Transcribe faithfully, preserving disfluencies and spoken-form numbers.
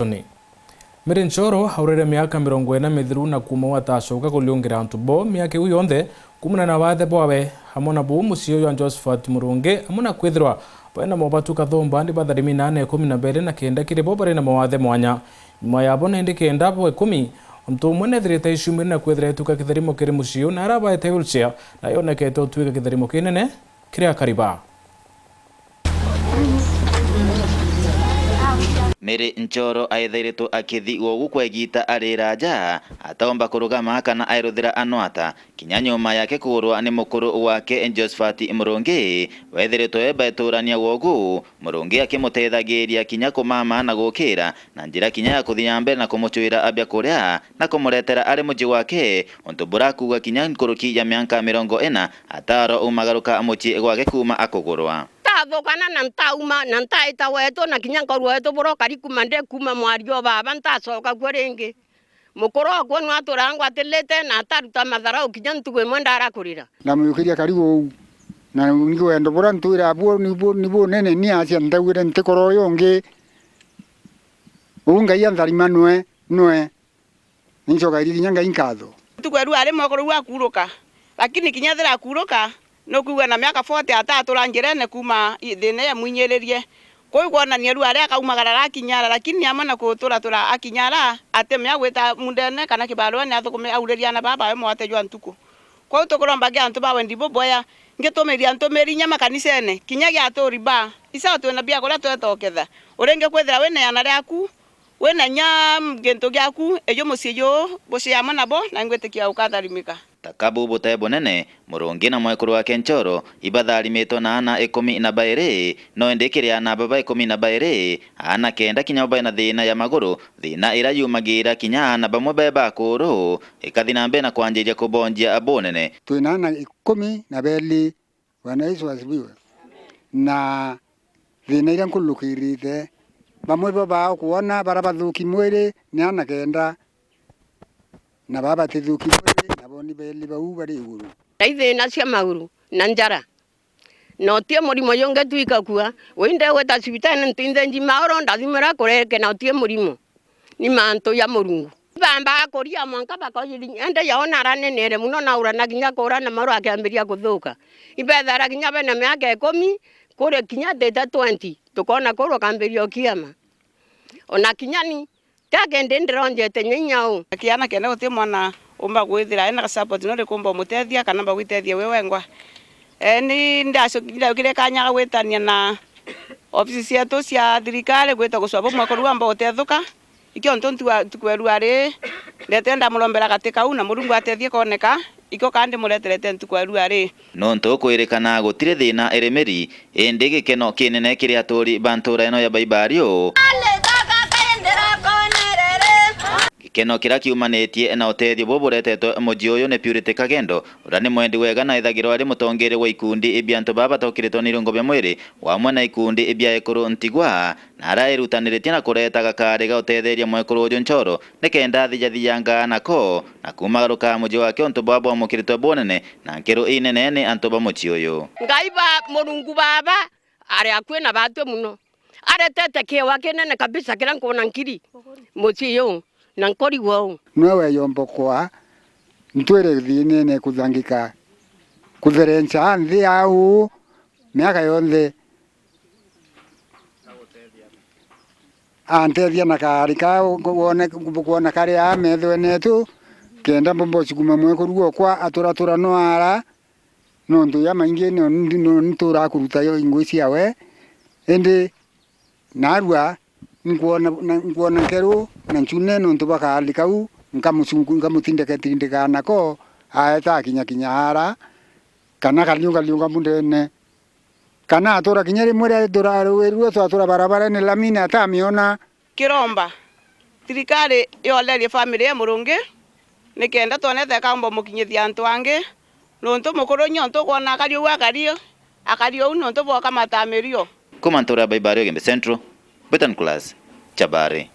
Mary Nchoro aurire miaka mirongo ina mithiru na kuuma uu atacoka kuriungira antu bo miaka iu yonthe kuumana na wathe bwawe. Amwe na buu, mucii uyu wa Josephat Murungi, amwe na kwithirwa bari na mobatu kathumba, ni batharimi na ana ikumi na bairi na kenda kiri bo bari na mawathe mwanya. Nyuma yabo nandi kenda bo ikumi, untu umwe neethirite aicumire na kwithira etuka kitharimo kiri mucii uyu, na ara abaete wheelchair, na yonekete utwika kitharimo kinene kiri akari ba. Mary Nchoro aethairitwe akithi ugu kwa igiita ari iraaja, ataumba kurugama kana aeruthira anwata. Kinya nyuma yake kugurwa ni mukuru wake Josephat Murungi, weethiritwe baeturania wogu, Murungi akimuteethagiiria kinya kumama na gukira na njira kinya ya kuthi na mbere na kumucuira biakuria na kumuretera ari mucii gwake, untu burakuuga kinya nkuruki ya mianka mirongo ina ataarwa umagaruka mucii gwake kuuma akugurwa. Ntathukana na ntauma na ntaita wetu, na kinya nkorwa wetu burokari kuuma ndi kuuma mwario baba ntacoka kuo ringi. Mukuru okwa nu aturaga ngwatirite na ataruta matharau kinya ntugu imwe ndara kurira. Ndamujukiria karigu uu, na ni wendo buria ntwira buo ni bu-, ni bunene, ni acia ntaugire ntikora uyu ungi. Uu Ngai antharima nwe, nwe. Nincokagiria kinya Ngai nkatho. Ntuku ya rua ari mwekuru uu akuruka, lakini kinya ethira akuruka, nukwigua na miaka forty atatura njirene kuuma i-, thiina iria imwinyiririe. Kuu ikwonania rua ari akaumagara arakinyara, lakini amwe na kuturatura akinyara, atimea gwita mundene kana kibaruene athukume auririe aana baa bawe mwate jwa ntuku. Kwou tukurombagia antu ba wendi bubwea, ngitumiria ntumiri inya makanisene, kinya gia aturi baa, isawa twina biakuria tweta uketha. Uringi kwithira wina iana riaku, wina inya gintu giaku, iju mucii juu, bucii amwe nabo, na ingwitikia ukatharimika. Ta kabu bute bunene, Murungi na mwekuru wake Nchoro ibatharimitwe na aana ikumi na bairi, no indi kiri aana baba ikumi na bairi, aana kenda kinya bo baina thiina ya maguru, thiina iria yumagira kinya aana bamwe be bakuru, ikathi na mbere na kwanjiria kubonjia bunene. Twina aana ikumi na bairi. Bwana Yesu asifiwe. Na thiina iria nkurukirite, bamwe bo bao kwona bara bathuki mwiri ni aana kenda, na baa batithuki mwiri nabo ni bairi bau bari iguru. Na ithiina cia maguru na njara, na uti murimo jungi tu ikakua. Wi ndegwita cibitari ntinthi nji maoro, ndathimira kureke na uti murimo. Ni mantu ja Murungu. Ibambaga kuria mwanka bakoyiri, indi yao naranenere mono, naura na kinya kuura na maru akiambiria kuthuka. Ibethara kinya bena miaka ikumi, kuri kinya thirty, twenty, tukona kuru kambiria ukiama. Ona kinya ni, tia kindi ndironjete nyinya u. Kiana kenda guti mwana umba gwithira ena support no rikumba umutethia kana mba gwitethia we wengwa. Eeni, ndacoki-, ndaukire kanya ga gwitania na ofisi cietu cia thirikari gwita gucwaba mwekuru amba gutethuka. Ikio ntu ntuku ya, ntuku ya rua ri, ndetire ndamurombera gati kau, na Murungu atethie kooneka, ikio kaa ndimureterete ntuku ya rua ri. Nontu kwirikana gutiri thiina iri miri, indi gikeno kinene kiri aturi ba ntuura ino ya Baibario. Gikeno kiria kiumanitie na utethio bubu buretetwe mucii uyu ni Purity Kagendo, uria ni mwendi wega na ethagirwa ari mutongeria wa ikundi bia antu baa batokiritwe ni irungo bia mwiri, wamwe na ikundi bia ekuru ntigwa, na araerutaniritie na kureta gakari ga utetheria mwekuru uju Nchoro, nikenda athijathijanga nako, na kumagaruka mucii wake untu bwa bwamukiritwe bunene, na nkeru inene ni antu ba mucii uyu. Ngai ba Murungu Baba, ari akui na batwi mono. Aretete kiewa kinene kabisa kiria nkwona nkiri mucii uyu, na nkorigwa uu. Nwe weyomba kwa ntwire thiinene kuthangika, kutherenca nthi ya uu miaka yonthe. Antethia na kaari kaa wone, kwona kari aa methwene yetu, kenda mbomba ucikuma mwekuru okwa aturatura no ara, nontu ja maingi no, no nturaa kuruta yo ingui ciawe, indi narua nkwona, na, nkwona nkeru na ncune nontu ba kaari kau, nkamucungu-, nkamutindika tindika nako, aeta akinya kinya ara, kana kariunga riunga mundene. Kana atura kinya rimwe ria tura, rwirue twatura barabarene lami na atamiona. Kiromba thirikari yolerie family ya Murungi, nikenda twonete ikaumba umukinyithia antu angi, nontu mukuru nyo ntukwona akari uu akari, akari uu nontu bwoka matamirio. Kuma ntura ya Baibario Gembe Central, Betan Class, Chabari.